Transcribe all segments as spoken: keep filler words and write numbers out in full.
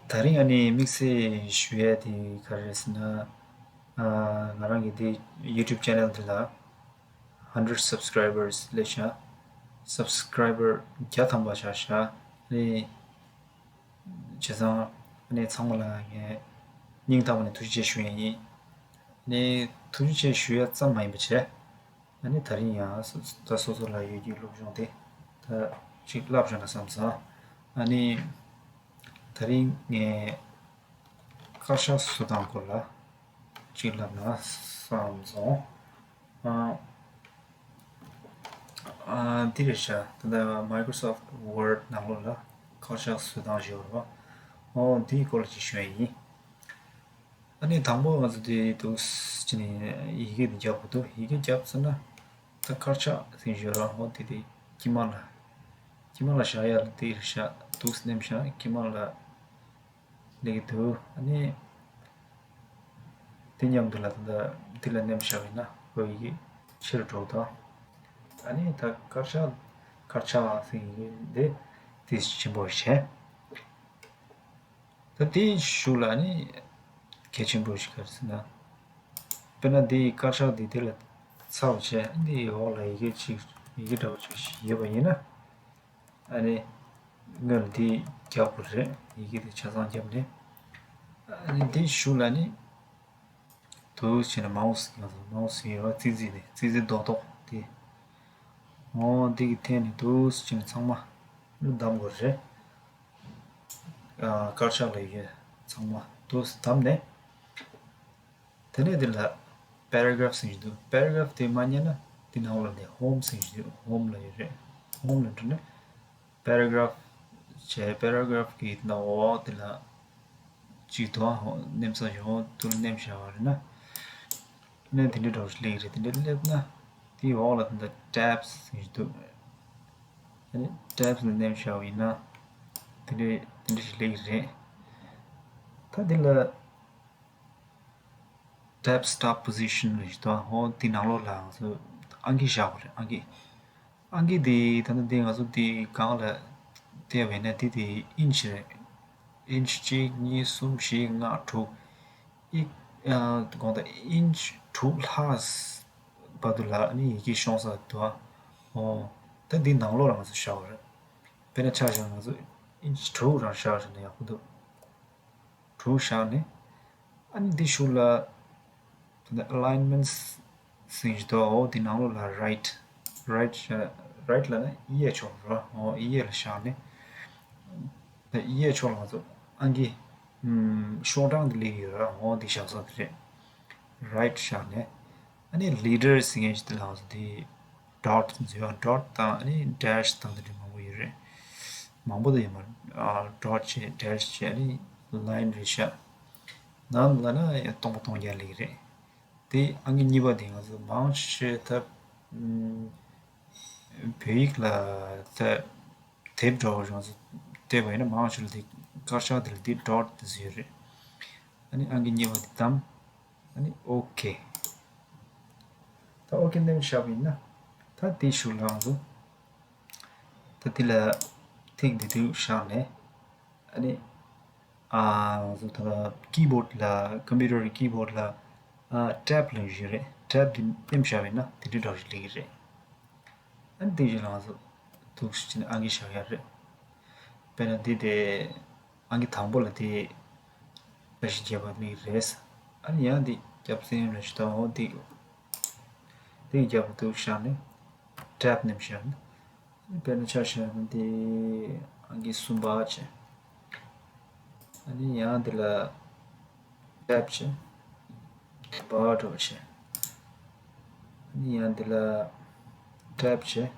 ད་རིང་ཨ་ནི་དམིགས་བསལ་ཞུ་ཡས་དེ་ག་རེ་རེད་ཟེར་ན། ཨ། ང་རང་གི་དེ་YouTube channel འདི་ལ་hundred subscribers སླེབས་ཤག subscriber བརྒྱ་ཐམ་པ་ཆགས་ཤག་ཨ་ནི་བྱས་ཙང་ཨ་ནི་ཚང་མ་ལ་ངས་སྙིང་ཐག་པ་ནས་ཐུགས་རྗེ་ཆེ་ཞུ་ཡས་ཡིན། ཨ་ནི་ཐུགས་རྗེ་ཆེ་ཞུ་ཡས་ཙམ་མ་ཡིན་པ་བྱས། ཨ་ནི་ད་རིང་ཡང་སོ་ད་སོ་སོ་ལ་ཡོད་རྒྱུའི་སློབ་སྦྱོང་དེ་ད་ཅིག་བསླབ་བྱུང་ན་བསམ་སོང་། ཨ་ནི་ད་རིང་ངས་དཀར་ཆག་བཟོ་སྟངས་སྐོར་ལ་ཅིག་བསླབ་ན་བསམ་སོང་། ཨ་ཨ་འདི་རེད་ཤག་ད་ལྟ་Microsoft Word ནང་ལོགས་ལ་དཀར་ཆག་བཟོ་སྟངས་ཞིག་ཡོད་རེད་པ། ཨོ་འདིའི་སྐོར་ལ་ཅིག་ཞུ་ཡས་ཡིན། ཨ་ནི་དང་པོ་ང་ཚོ་དེ་འདུག་ཅི་ནས་ཡི་གེ་འདི་རྒྱབ་དགོས་འདུག་ཡི་གེ་རྒྱབ་ཚར་ན་ད་དཀར་ཆག་ཟེར་ཞོར་རང་ཧོ་དེ་དེ་དཀྱིལ་མ་ལ་དཀྱིལ་མ་ལ་བཞག་ཡ་ལ་དེ་བཞག་འདུག་སེ་མནན་བཞག་དཀྱིལ་མ་ལ་སླེབས་ཀྱི་འདུག་ཨ་ནི་དེ་མཉམ་དུ་ལ་ད་ལྟ་འདི་ལ་མནན་བཞག་ཡིན་ན་ཧོ་ཡི་གེ་ཆེ་རུ་འགྲོ་གི་འདུག་ཨ་ནི་ད་དཀར་ཆག་དཀར་ཆག་ཟེར་ཡི་གེ་འདི་དེ་ཆེན་པོ་བྱས། ད་དེའི་གཞུག་ལ་ནི་གལ་ཆེན་པོ་ཞིག་ག་རེ་ཟེར་ན། དཔེར་ན་འདིའི་དཀར་ཆག་འདི་དེ་ལ་ཚར་བ་བྱས་འདིའི་འོག་ལ་ཡི་གེ་གཅིག་ཡི་གེ་འདྲ་བོ་གཅིག་ཡོད་པ་ཡིན་ན། ཨ་ནི་སྔོན་ལ་འདི་རྒྱབ་དགོས་རེད། ཡི་གེ་དེ་ཆ་ཚང་བརྒྱབ་ནས། ཨ་ནི་འདིའི་གཞུག་ལ་ནི། འདུག་བྱས་ནས་མའོ་སི་ང་ཚོ་མའོ་སི་ཡོད་ར་ཙི་ཙི་ནས་ཙི་ཙི་རྡོག་རྡོག་དེ། འོ་འདི་གི་འཐེན་ནས་འདུག་བྱས་ནས་ཚང་མ་བདམས་དགོས་རེད། ཨ་དཀར་ཆག་ལ་ཡོད་ཚང་མ་འདུག་བདམས་ནས། དེ་ནས་འདི་ལ་paragraph ཟེར་གྱི་འདུག paragraph དེ་མ་རྙེད་ན་འདི་ནང་ལ་ནས་home ཟེར་གྱི་འདུག home ལ་ཡོད་རེད། home ལ་འགྲོ་ནས། paragraph བྱས། paragraph གི་ནང་འོག་དེ་ལ་གཅིག་ཏུ་མནན་ས་ཡོང་དུ་མནན་བཞག་པ་རེད་ན། ནས་དེ་འདྲའི་འདྲ་བོ་ཞིག་སླེབས་ཀྱི་རེད། དེ་འདྲ་སླེབས་ན་དེའི་འོག་ལ་དེ་འདྲ་tabs ཟེར་གྱི་འདུག་ཨ་ནི་tabs ལ་མནན་བཞག་པ་ཡིན་ན་དེ་འདྲའི་དེ་འདྲ་ཞིག་སླེབས་ཀྱི་རེད། ད་དེ་ལ། tab stop position རེད་ཞིག་དང་ཧོ་དེ་ནང་ལོགས་ལ་ང་ཚོ་ཨང་ཀི་བཞག་པ་རེད། ཨང་ཀི་ཨང་ཀི་དེ་ད་ལྟ་དེ་ང་ཚོ་དེ་སྒང་ལ་བལྟས་པ་ཡིན་ན་དེ་དེ་inch རེད། inch གཅིག་གཉིས་གསུམ་བཞི་ལྔ་དྲུག་ཨི་ཨ་དགོངས་དག inch དྲུག་ལྷག་བར་དུ་ལ་ནི་ཡི་གེ་ཤོང་ས་འདུག་ཨ་ཧོ་ད་དེ་ནང་ལོགས་ལ་ང་ཚོ་བཞག་པ་རེད། དཔེར་ན་ཆ་བཞག་ང་ཚོ་inch དྲུག་རང་བཞག་བཞག་ན་ཡག་པོ་འདུག་དྲུག་བཞག་ནས། ཨ་ནི་འདི་གཞུག་ལ། ད་ལྟ་alignments ཟེར་གྱི་འདུག་འོ་འདི་ནང་ལོགས་ལ་right right བཞག right ལབ་ན་གཡས་ཕྱོགས་རེད་པ། འོ་གཡས་ལ་བཞག་ནས། ད་གཡས་ཕྱོགས་ལ་ང་ཚོ་ཨང་ཀི་ཤོག་གྲངས་འདི་སླེབས་ཡོད་རེད་པ། འོ་འདི་བཞག་ས་འདི་རེད། right བཞག་ནས། ཨ་ནི་leader ཟེར་མཁན་ཞིག་འདི་ལ་ང་ཚོ་འདི། dot འཛུལ་བ་dot དང་ཨ་ནི་dash དང་དེ་འདྲ་མང་པོ་ཡོད་རེད། མང་པོ་དེ་ཡོད་མ་རེད། ཨ་dot བྱས་dash བྱས་ཨ་ནི་line རེད་ཤག་ནང་ལ་ན་ཡང་སྟོང་པ་སྟོང་རྐྱང་སླེབས་ཀྱི་རེད། དེ་ཨང་ཀི་གཉིས་པ་དེ་ང་ཚོ་མང་ཆེ་ད་ཨམ་བོད་ཡིག་ལ་ད་དེབ་འདྲ་བོ་རང་ཚོ་བལྟས་པ་ཡིན་ན་མང་ཆེ་ལ་དེ་དཀར་ཆག་དེ་ལ་དེ་dot དེ་ཚོ་ཡོད་རེད། ཨ་ནི་ཨང་ཀི་གཉིས་པ་དེ་བདམས། ཨ་ནི་ཨོ་ཁེ། ད་ཨོ་ཁེ་མནན་བཞག་པ་ཡིན་ན། ད་དེའི་གཞུག་ལ་ང་ཚོ། ད་དེ་ལ་ཐིག་འདི་དུ་བཞག་ནས། ཨ་ནི། ཨ་ང་ཚོ་ད་keyboard ལ་computer གི་keyboard ལ། ཨ་tab ལབ་ཡོད་རེད། tab འདི་མནན་བཞག་པ་ཡིན་ན་དེ་འདྲའི་འདྲ་བོ་ཞིག་སླེབས་ཀྱི་རེད། ཨ་ནི་དེའི་གཞུག་ལ་ང་ཚོ་འདུག་སེ་བྱས་ནས་ཨང་ཀི་བཞག་ཡ་རེད། དཔེར་ན་འདི་དེ་ཨང་ཀི་དང་པོ་ལ་དེ་ཨ་ཞིག་རྒྱབ་པ་ནི་རེད། ཨ་ནི་ཡང་འདི་རྒྱབ་སེ་ཡོང་ལ་ཞིག་དང་འོ་འདི་འདི་རྒྱབ་ལ་འདུག་བཞག་ནས་tab མནན་བཞག་ནས་ཨ་ནི་དཔེར་ན་ཆ་བཞག་ན་འདི་ཨང་ཀི་གསུམ་པ་བྱས། ཨ་ནི་ཡང་འདི་ལ་tab བྱས། བར་འགྲོ་བྱས། ཨ་ནི་ཡང་འདི་ལ་tab བྱས།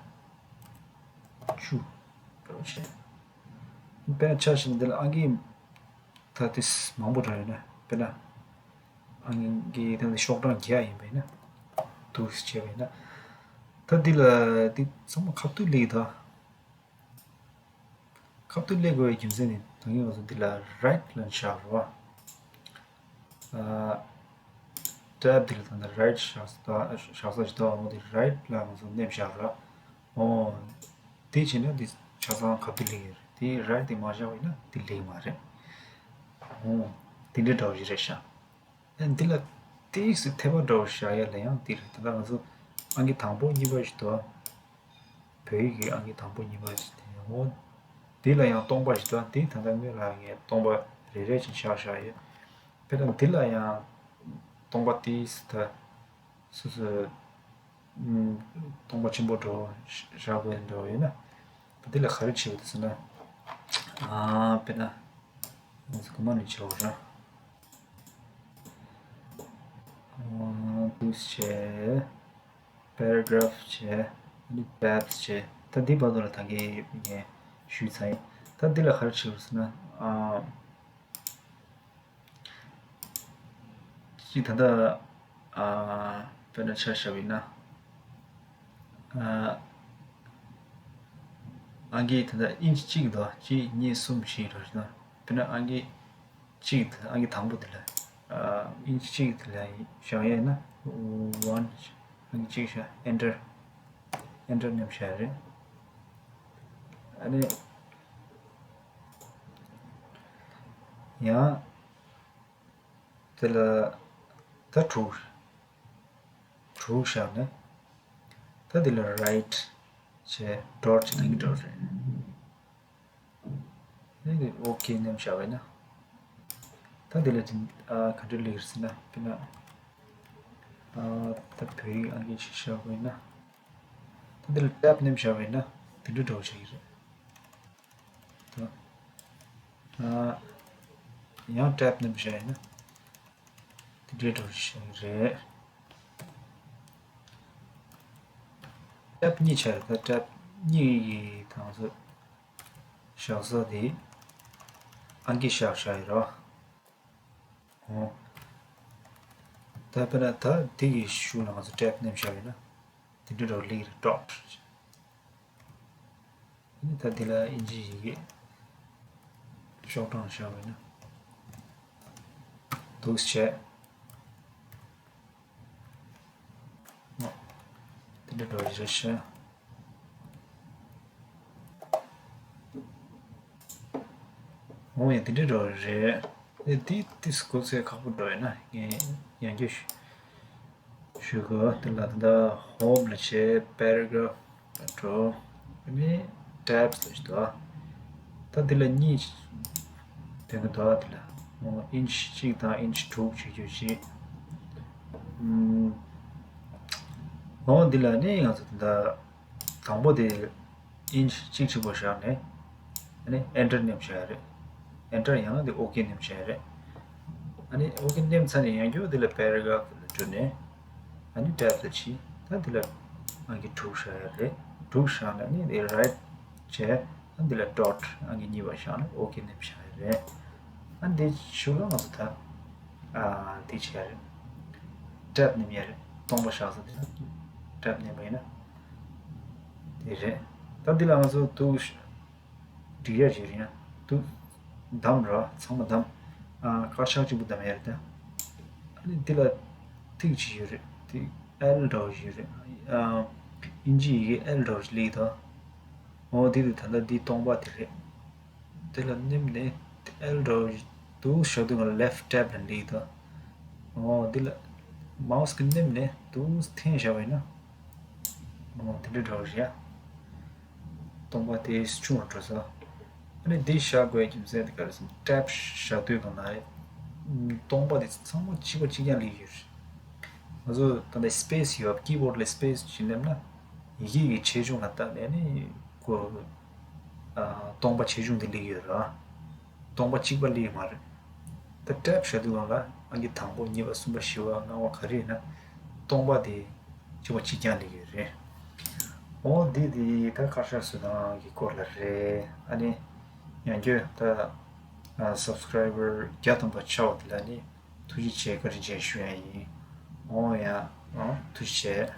བཅུ་འགྲོ་བྱས། དཔེར་ན་ཆ་བཞག་ན་འདི་ལ་ཨང་ཀི་ད་ཏིས་མང་པོ་འདྲ་ཡོད་ན་དཔེར་ན་ཨང་ཀི་ད་ནི་ཤོག་གྲངས་བརྒྱ་ཡིན་པས་ན་འདུག་སེ་བྱས་པས་ན་ད་འདི་ལ་འདི་ཚང་མ་ཁ་ཐུག་སླེབས་ད། ཁ་ཐུག་སླེབས་དགོས་པའི་རྒྱུ་མཚན་ནི་ད་གིན་ང་ཚོ་འདི་ལ་right ལ་བཞག་རོ། ཨ། tab འདི་ལ་ད་ལྟ་right བཞག་ས་བཞག་ས་ཞིག་འདུག་འོ་འདི་right ལ་ང་ཚོ་མནན་བཞག་རོ། འོ། དེ་བྱས་ན་འདི་ཆ་ཚང་ཁ་ཐུག་སླེབས་ཡོད་རེད། དེ་right དེ་མ་བཞག་པ་ཡིན་ན་འདི་སླེབས་མ་རེད། འོ། དེ་འདྲའི་འདྲ་བོ་ཞིག་རེད་ཤག་ཨ་འདི་ལ་ཏིག་ཙམ་འཐད་པ་འདྲ་བོ་བཞག་ཡ་ལ་ཡང་འདི་རེད། ད་ལྟ་ང་ཚོ་ཨང་ཀི་དང་པོ་གཉིས་པ་ཞིག་འདུག་བོད་ཡིག་གི་ཨང་ཀི་དང་པོ་གཉིས་པ་ཞིག་དེ་འོ། འདི་ལ་ཡང་སྟོང་པ་ཞིག་འདུག་འདི་ད་ལྟ་སྔོན་ལ་ངས་སྟོང་པ་རེ་རེ་བཞིན་བཞག་བཞག་ཡོད། དཔེར་ན་འདི་ལ་ཡང་སྟོང་པ་ཏིག་ཙམ་ད། སོ་སོའི་ཨམ། སྟོང་པ་ཆེན་པོ་འདྲ་བོ་བཞག་དགོས་འདྲ་བོ་ཡོད་ན། ད་འདི་ལ་ག་རེ་བྱེད་དགོས་འདུག་ཟེར་ན། ཨ། དཔེར་ན། ང་ཚོ་གོང་མ་ནས་བྱེད་དགོས་ར། ཨ། ཏིག་ཙམ་བྱས། པེ་ར་གྷ་རབ་བྱས། ཨ་ནི་ཊེབ་བྱས། ད་འདི་བར་དུ་ལ་ད་གིན་ངས་ཞུས་ཚར་ཡིན། ད་འདི་ལ་ག་རེ་བྱེད་དགོས་ཟེར་ན། ཨ། གཅིག་ད་ལྟ། ཨ། དཔེར་ན་ཆ་བཞག་པ་ཡིན་ན། ཨ། ཨང་ཀི་ད་ལྟ་ཨིན་ཅི་གཅིག་འདུག་གཅིག་གཉིས་གསུམ་བཞི་འདྲ་བོ་ཞིག་འདུག་དཔེར་ན་ཨང་ཀི་གཅིག་དེ་ཨང་ཀི་དང་པོ་དེ་ལ། ཨ། ཨིན་ཅི་གཅིག་དེ་ལ་བཞག་ཡས་ན། ཝན། ཨང་ཀི་གཅིག་བཞག་ཨེན་ཊར། ཨེན་ཊར་མནན་བཞག་རེད། ཨ་ནི། ཡང་། དེ་ལ་ད་དྲུག་དྲུག་བཞག་ནས། ད་དེ་ལ་རའིཊ་བྱས། ཌོཊ་བྱས་ན་ཨང་ཀི་ཌོཊ་རེད། ཨ་ནི་ཨོ་ཀེ་མནན་བཞག་པ་ཡིན་ན། ད་དེ་ལ་ཅིག་ཨ། ག་འདྲ་སླེབས་ཀྱི་རེད་ཟེར་ན། དཔེར་ན། ཨ། ད་བོད་ཡིག་ཨང་ཀི་ཞིག་བཞག་པ་ཡིན་ན། ད་དེ་ལ་ཊེབ་མནན་བཞག་པ་ཡིན་ན་དེ་འདྲ་འདྲ་བོ་ཞིག་རེད། ད། ཨ། ཡང་ཊེབ་མནན་བཞག་ཡིན་ན། དེ་འདྲའི་འདྲ་བོ་ཞིག་རེད། ཊེབ་གཉིས་ཆགས་རེད། ད་ཊེབ་གཉིས་ཀྱི་དང་ཚོ་བཞག་ས་དེ་ཨང་ཀི་བཞག་བཞག་ཡོད་རེད་བ། འོ། ད་དཔེར་ན་ད་དེ་གི་གཞུག་ལ་ང་ཚོ་ཊེབ་མནན་བཞག་ཡོད་ན་དེ་འདྲའི་འདྲ་བོ་སླེབས་ཀྱི་རེད། ཌོཊ། ཨ་ནི་ད་འདི་ལ་ཨིན་ཇི་ཡི་གེ་ཤོག་གྲངས་བཞག་པ་ཡིན་ན། འདུག་སེ་བྱས། འོ། དེ་འདྲ་འདྲ་བོ་རེད་ཤག་འོ་ཡ། དེ་འདྲ་འདྲ་བོ་རེད། ཨེ། འདི་ཏིག་ཙམ་གོ་ཚད་ཁག་པོ་འདྲ་བོ་ཡོད་ན་ངས་ཡང་བསྐྱར་ཞུ། ཞུ་དགོས། དེ་ལ་ད་ལྟ་ཧོམ་ལ་བྱས། པེ་ར་གྷ་རབ་ལ་འགྲོ། ཨ་ནི་ཊེབ་ལ་ཞིག་འདུག་ད་འདི་ལ་གཉིས་ལྡན་གྱི་འདུག་དེ་ལ་ཨིན་ཅི་གཅིག་དང་ཨིན་ཅི་དྲུག་བྱེད་རྒྱུ་ཞིག་ཨུམ། འོ། འདི་ལ་ནི་ང་ཚོ་ད་ལྟ་དང་པོ་དེ་ཨིན་ཅི་གཅིག་གཅིག་པོ་བཞག་ནས། ཨ་ནི་ཨེན་ཊར་མནན་བཞག་ཡ་རེད། ཨེན་ཊར་ཡང་དེ་ཨོ་ཀེ་མནན་བཞག་ཡ་རེད། ཨ་ནི་ཨོ་ཀེ་མནན་ཚར་ནས་ཡང་བསྐྱར་དེ་ལ་པེ་ར་གྷ་རབ་ལ་འགྲོ་ནས། ཨ་ནི་ཊེབ་ལ་ཕྱིན། ད་དེ་ལ་ཨང་ཀི་དྲུག་བཞག་ཡ་རེད། དྲུག་བཞག་ནས་ཨ་ནི་དེ་རའིཊ་བྱས། ཨ་ནི་དེ་ལ་ཌོཊ་ཨང་ཀི་གཉིས་པ་བཞག་ནས་ཨོ་ཀེ་མནན་བཞག་ཡ་རེད། ཨ་ནི་དེ་གཞུག་ལ་ང་ཚོ་ད། ཨ། དེ་བྱས་རེད། ཊེབ་མནན་ཡ་རེད། སྟོང་པ་བཞག་ས་དེ་ལ་ཊེབ་མནན་པ་ཡིན་ན། དེ་རེད། ད་འདི་ལ་ང་ཚོ་འདུག་སྒྲིག་ཡ་ཞིག་རེད། ཡང་འདུག་བདམས་ར། ཚང་མ་བདམས། ཨ། དཀར་ཆག་གཅིག་པུ་བདམས་ཡ་རེད་ད། ཨ་ནི་འདི་ལ་ཐིག་ཅིག་ཡོད་རེད། ཐིག་ཨེལ་འདྲ་བོ་ཞིག་ཡོད་རེད། ཨ། ཨིན་ཇི་ཡི་གེ་ཨེལ་འདྲ་བོ་ཞིག་སླེབས་ད། འོ། འདི་དེ་ད་ལྟ་འདི་སྟོང་པ་དེ་རེད། དེ་ལ་མནན་ནས་ཨེལ་འདྲ་བོ་འདུག་བཞག་དུས་ང་ལེཕ་ཊེབ་ལ་སླེབས་ད། འོ། འདི་ལ་མའོ་སི་གིས་མནན་ནས་འདུག་འཐེན་བཞག་པ་ཡིན་ན། འོ། དེ་འདྲ་འདྲ་བོ་རེད་ཡ། སྟོང་པ་དེ་ཆུང་རུ་འགྲོ་ས། ཨ་ནི་འདི་བཞག་དགོས་རྒྱུ་མཚན་དེ་ག་རེ་ཟེར་ན། ཊེབ་བཞག་དུས་སྒང་ལ་སྟོང་པ་དེ་ཚང་མ་གཅིག་པ་གཅིག་རྐྱང་སླེབས་ཡོད་རེད། ང་ཚོ་ད་ལྟ་སི་པེ་སི་ཡོད། ཀི་བྷོཌ་ལ་སི་པེ་སི་ཅིག་མནན་ན་ཡི་གེ་གི་ཆེ་ཆུང་ལ་བལྟས་ནས་ནི་ཁོ། ཨ། སྟོང་པ་ཆེ་ཆུང་དེ་སླེབས་ཡོད་རེད། སྟོང་པ་གཅིག་པ་སླེབས་མ་རེད། ད་ཊེབ་བཞག་དུས་སྒང་ལ་ཨང་ཀི་དང་པོ་གཉིས་པ་གསུམ་པ་བཞི་པ་ལྔ་པ་ག་རེ་ཡིན་ན་སྟོང་པ་དེ་གཅིག་པ་གཅིག་རྐྱང་སླེབས་ཡོད་རེད། འོ། འདི་དེ་ད་དཀར་ཆག་བཟོ་སྟངས་ཀྱི་སྐོར་ལ་རེད། ཨ་ནི་ཡང་བསྐྱར་ད། ཨ། སབ་སི་ཀེ་རའི་བར་བརྒྱ་ཐམ་པ་ཆགས་པ་དེ་ལ་ནི་ཐུགས་རྗེ་ཆེ་བཀའ་དྲིན་ཆེ་ཞུ་ཡ་ཡིན། འོ་ཡ། ཨ། ཐུགས་རྗེ་ཆེ།